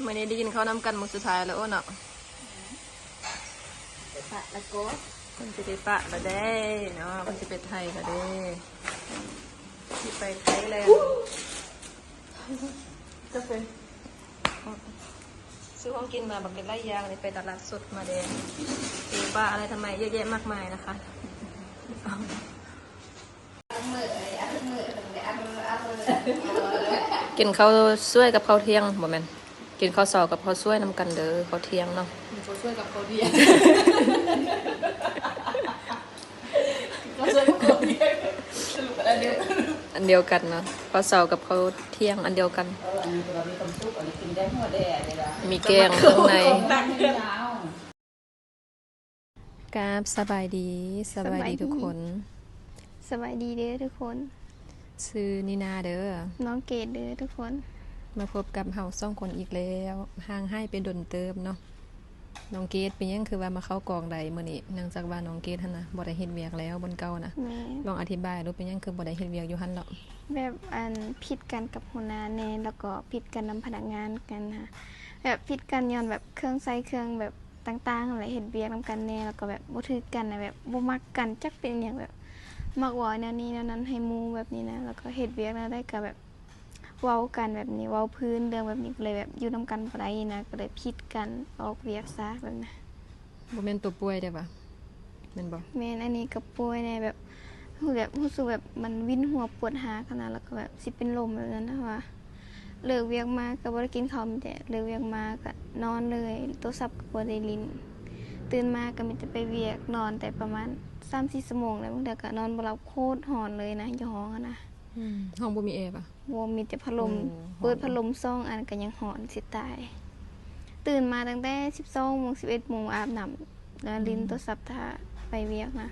ມື້ນີ້ໄດ້ກິນເຂົ້ານຳກັນມື້ສຸດທ້າຍແລ້ວເນາະ. ໄປປະແລ້ວກໍ ເພິ່ນຊິໄປປະແລ້ວເດ້ເນາະ, ເພິ່ນຊິໄປໄຖແລ້ວເດ້, ຊິໄປໄຖແລ້ວ. ກາເຟ ຊື້ຂອງກິນມາບັກຫຼາຍຢ່າງເລີຍ, ໄປຕະຫຼາດສົດມາເດ້. ຊື້ປາອະໄລທຳໄມເຍາະແຍະມາກມາຍນະຄະ. ກິນເຂົ້າສວຍກັບເຂົ້າທ່ຽງ ບໍ່ແມ່ນ ກິນເຂົ້າເຊົ້າກັບເຂົ້າສວຍນຳກັນເດີ ເຂົ້າທ່ຽງເນາະ. ກິນເຂົ້າສວຍກັບເຂົ້າທ່ຽງ ເຂົ້າສວຍກັບເຂົ້າທ່ຽງ ສະຫຼຸບອັນດຽວກັນ ອັນດຽວກັນເນາະ. ເຂົ້າເຊົ້າກັບເຂົ້າທ່ຽງອັນດຽວກັນ. ເອີ ອັນນີ້ກໍມີຄວາມສຸກ ອັນນີ້ກິນໄດ້ຫົວແດ່ເລີຍລະ ມີແກງຂ້າງໃນ. ກາບສະບາຍດີ ສະບາຍດີທຸກຄົນ. ສະບາຍດີເດີທຸກຄົນ. ຊື່ນີນາເດີ. ນ້ອງເກດເດີທຸກຄົນ. ມາພົບກັບເຮົາສອງຄົນອີກແລ້ວ, ຫ່າງຫາຍໄປດົນເຕີບເນາະ. ນ້ອງເກດ ເປັນຫຍັງຄືວ່າມາເຂົ້າກອງໄດ້ມື້ນີ້? ເນື່ອງຈາກວ່ານ້ອງເກດຫັ້ນນະ ບໍ່ໄດ້ເຮັດວຽກແລ້ວບ່ອນເກົ່ານະ. ແມ່ນ. ລອງອະທິບາຍດູ ເປັນຫຍັງຄືບໍ່ໄດ້ເຮັດວຽກຢູ່ຫັ້ນເນາະ? ແບບ ອັນ ຜິດກັນກັບຫົວໜ້າແດ່ ແລ້ວກໍຜິດກັນນຳພະນັກງານກັນນະ, ແບບຜິດກັນຍ້ອນແບບເຄື່ອງໃຊ້ເຄື່ອງແບບ ຕ່າງໆ ແລະ ເຮັດວຽກນຳກັນແດ່ ແລ້ວກໍແບບບໍ່ຖືກກັນນະ, ແບບບໍ່ມັກກັນ ຈັກເປັນຫຍັງ ແບບມັກເວົ້າແນວນີ້ແນວນັ້ນໃຫ້ໝູ່ແບບນີ້ນະ, ແລ້ວກໍເຮັດວຽກແນວໃດກໍແບບເວົ້າກັນແບບນີ້ ເວົ້າພື້ນເລື່ອງແບບນີ້ ກໍເລີຍແບບຢູ່ນຳກັນບໍ່ໄດ້ນະ, ກໍເລີຍຜິດກັນ ອອກວຽກຊະແບບນັ້ນ. ບໍ່ແມ່ນຕົວປ່ວຍເດ້ຫວາ? ແມ່ນບໍ່? ແມ່ນ, ອັນນີ້ກໍປ່ວຍແດ່ ແບບ ຮູ້ແບບ ຮູ້ສຶກແບບມັນວິນຫົວປວດຮາກຫັ້ນນະ, ແລ້ວກໍແບບຊິເປັນລົມແບບນັ້ນນະ. ວ່າເລີກວຽກມາກໍບໍ່ໄດ້ກິນເຂົ້າ, ມີແຕ່ເລີກວຽກມາກໍນອນເລີຍ, ໂທລະສັບກໍບໍ່ໄດ້ຫຼິ້ນ, ຕື່ນມາກໍມີແຕ່ໄປວຽກ, ນອນແຕ່ປະມານສາມສີ່ຊົ່ວໂມງແລ້ວ, ບາງເທື່ອກໍນອນບໍ່ຫຼັບ, ໂຄດຮ້ອນເລີຍນະ ຢູ່ຫ້ອງຫັ້ນນະ. ອືມ ຫ້ອງບໍ່ມີແອປະ? ບໍ່, ມີແຕ່ພັດລົມ. ໂອ້ ເປີດພັດລົມສອງອັນກໍຍັງຮ້ອນຊິຕາຍ. ຕື່ນມາຕັ້ງແຕ່ສິບສອງໂມງ ສິບເອັດໂມງ ອາບນ້ຳ ແລ້ວຫຼິ້ນ ອືມ ໂທລະສັບຖ້າໄປວຽກນະ,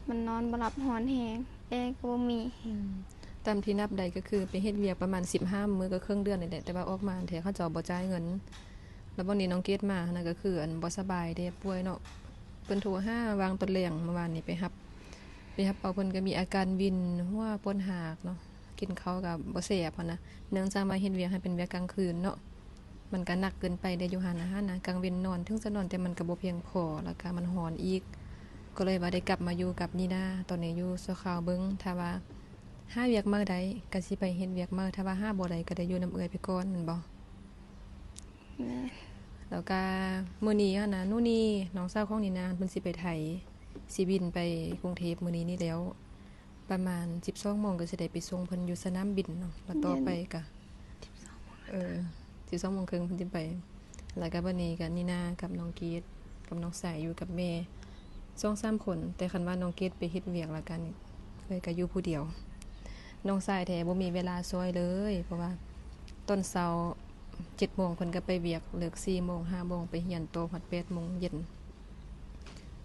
ມັນນອນບໍ່ຫຼັບ, ຮ້ອນແຮງ, ແອກໍບໍ່ມີ. ອືມ ຕາມທີ່ນັບໄດ້ກໍຄືໄປເຮັດວຽກປະມານສິບຫ້າມື້ ກໍເຄິ່ງເດືອນນີ້ແຫຼະ, ແຕ່ວ່າອອກມາແທ້ເຂົາເຈົ້າບໍ່ຈ່າຍເງິນ. ແລ້ວບັດນີ້ນ້ອງເກດມາຫັ້ນນະ ກໍຄື ອັນ ບໍ່ສະບາຍເດ້, ປ່ວຍເນາະ, ເພິ່ນໂທຫາຫວ່າງຕອນແລງມື້ວານນີ້ ໄປຮັບ ໄປຮັບເອົາ, ເພິ່ນກໍມີອາການວິນຫົວປວດຮາກເນາະ, ກິນເຂົ້າກໍບໍ່ແຊບຫັ້ນນະ, ເນື່ອງຈາກວ່າເຮັດວຽກໃຫ້ເປັນວຽກກາງຄືນເນາະ, ມັນກໍໜັກເກີນໄປເດ້. ຢູ່ຮ້ານອາຫານນະ ກາງເວັນນອນ ເຖິງຈະນອນ ແຕ່ມັນກໍບໍ່ພຽງພໍ, ແລ້ວກໍມັນຮ້ອນອີກ, ກໍເລີຍວ່າໄດ້ກັບມາຢູ່ກັບນີນາ. ຕອນນີ້ຢູ່ຊົ່ວຄາວເບິ່ງ, ຖ້າວ່າຫາວຽກໃໝ່ໄດ້ກໍຊິໄປເຮັດວຽກໃໝ່, ຖ້າວ່າຫາບໍ່ໄດ້ກໍໄດ້ຢູ່ນຳເອື້ອຍໄປກ່ອນ ແມ່ນບໍ່? ແມ່ນ. ແລ້ວກະມື້ນີ້ຫັ້ນນະ ນູນີ ນ້ອງສາວຂອງນີນາ ເພິ່ນຊິໄປໄທ, ຊິບິນໄປກຸງເທບມື້ນີ້ນີ້ແລ້ວ, ປະມານສິບສອງໂມງກໍຊິໄດ້ໄປສົ່ງເພິ່ນຢູ່ສະໜາມບິນເນາະ. ແລ້ວຕໍ່ໄປກະ ສິບສອງໂມງ ເອີ ສິບສອງໂມງເຄິ່ງເພິ່ນຊິໄປ. ແລ້ວກະບັດນີ້ກະນີນາກັບນ້ອງເກດກັບນ້ອງສາຍຢູ່ກັບແມ່ສອງສາມຄົນ, ແຕ່ຄັນວ່ານ້ອງເກດໄປເຮັດວຽກແລ້ວກະນີ້ ເອື້ອຍກໍຢູ່ຜູ້ດຽວ. ນ້ອງຊາຍແທ້ບໍ່ມີເວລາຊ່ອຍເລີຍ, ເພາະວ່າຕອນເຊົ້າເຈັດໂມງເພິ່ນກໍໄປວຽກ, ເລີກສີ່ໂມງ ຫ້າໂມງໄປຮຽນຕໍ່ຮອດແປດໂມງເຢັນ,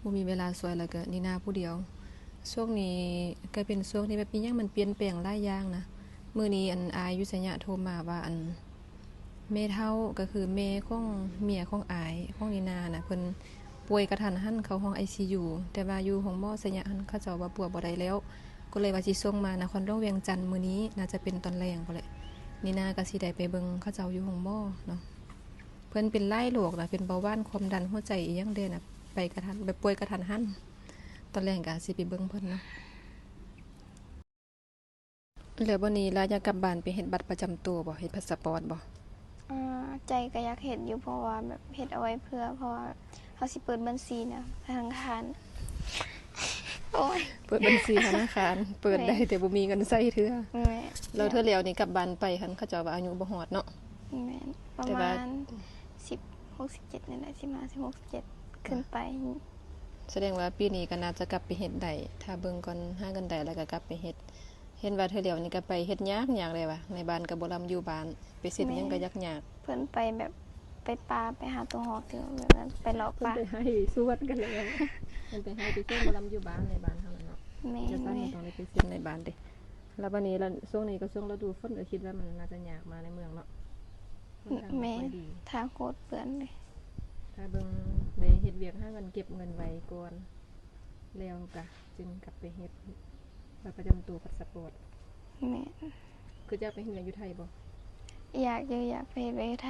ບໍ່ມີເວລາຊ່ອຍ. ແລ້ວກໍນີນາຜູ້ດຽວ. ຊ່ວງນີ້ກໍເປັນຊ່ວງທີ່ແບບອີ່ຫຍັງມັນປ່ຽນແປງຫຼາຍຢ່າງນະ. ມື້ນີ້ ອັນ ອ້າຍຢູ່ໄຊຍະໂທມາວ່າ ອັນ ແມ່ເຖົ້າ ກໍຄືແມ່ຂອງເມຍຂອງອ້າຍຂອງນີນານະ ເພິ່ນປ່ວຍກະທັນຫັນເຂົ້າຫ້ອງໄອຊີຢູ, ແຕ່ວ່າຢູ່ໂຮງໝໍໄຊຍະຫັ້ນ ເຂົາເຈົ້າວ່າປົວບໍ່ໄດ້ແລ້ວ, ກໍເລີຍວ່າຊິສົ່ງມານະຄອນຫຼວງວຽງຈັນມື້ນີ້, ໜ້າຈະເປັນຕອນແລງພຸ້ນແຫຼະ. ນີນາກໍຊິໄດ້ໄປເບິ່ງເຂົາເຈົ້າຢູ່ໂຮງໝໍເນາະ. ເພິ່ນເປັນຫຼາຍໂລກນະ, ເປັນເບົາຫວານ, ຄວາມດັນ, ຫົວໃຈ ອີ່ຫຍັງແດ່ນະ, ໄປກະທັນ ແບບປ່ວຍກະທັນຫັນ. ຕອນແລງກໍຊິໄປເບິ່ງເພິ່ນເນາະ. ແລ້ວບັດນີ້ລາຢາກກັບບ້ານໄປເຮັດບັດປະຈຳໂຕບໍ່? ເຮັດພາສະປອດບໍ່? ອ່າ ໃຈກໍຢາກເຮັດຢູ່ ເພາະວ່າແບບເຮັດເອົາໄວ້ເພື່ອ ເພາະວ່າເຮົາຊິເປີດບັນຊີນະ ທະນາຄານ. ໂອ້ຍ ເປີດບັນຊີທະນາຄານ ເປີດໄດ້ ແມ່ນ ແຕ່ບໍ່ມີເງິນໃຊ້ເທື່ອ. ແມ່ນ. ແລ້ວເທື່ອແລ້ວນີ້ກັບບ້ານໄປຫັ້ນ ເຂົາເຈົ້າວ່າອາຍຸບໍ່ຮອດເນາະ. ແມ່ນ. ປະມານ ສິບຫົກ ສິບເຈັດນີ້ແຫຼະ ສິບຫ້າ ສິບຫົກ ສິບເຈັດ ຂຶ້ນໄປ. ສະແດງວ່າປີນີ້ກໍໜ້າຈະກັບໄປເຮັດໄດ້ ຖ້າເບິ່ງກ່ອນ ຫາເງິນໄດ້ແລ້ວກໍກັບໄປເຮັດ. ເຫັນວ່າເທື່ອແລ້ວນີ້ກໍໄປເຮັດຍາກໆເດ້ວ່າ ໃນບ້ານກໍບໍ່ລຳຢູ່ບ້ານ ໄປເຊັນຫຍັງກໍຍາກໆ. ແມ່ນ. ເພິ່ນໄປແບບໄປປ່າ ໄປຫາຕົວຮອກ ແບບນັ້ນ ໄປເລາະປ່າ. ເພິ່ນໄປໄຮ່ໄປສວນກັນແລ້ວ ເພິ່ນໄປໄຮ່ໄປສວນ ບໍ່ລຳຢູ່ບ້ານ ໃນບ້ານເຮົານັ້ນເນາະ. ແມ່ນ. ແຕ່ບ້ານເຮົາຕ້ອງໄດ້ໄປເຊັນໃນບ້ານເດ້. ແລ້ວບັດນີ້ລະ ຊ່ວງນີ້ກໍຊ່ວງລະດູຝົນ ກໍຄິດວ່າມັນໜ້າຈະຍາກມາໃນເມືອງເນາະ. ແມ່ນ. ທາງໂຄດເປື້ອນເລີຍ. ຖ້າເບິ່ງໄດ້ເຮັດວຽກຫາເງິນ ເກັບເງິນໄວ້ກ່ອນ ແລ້ວກະຈຶ່ງກັບໄປເຮັດບັດປະຈຳໂຕ ພາສະປອດ. ແມ່ນ. ຄືຢາກໄປເຮັດວຽກຢູ່ໄທບໍ່? ຢາກຢູ່ ຢາກໄປເຮັດວຽກຢູ່ໄທ.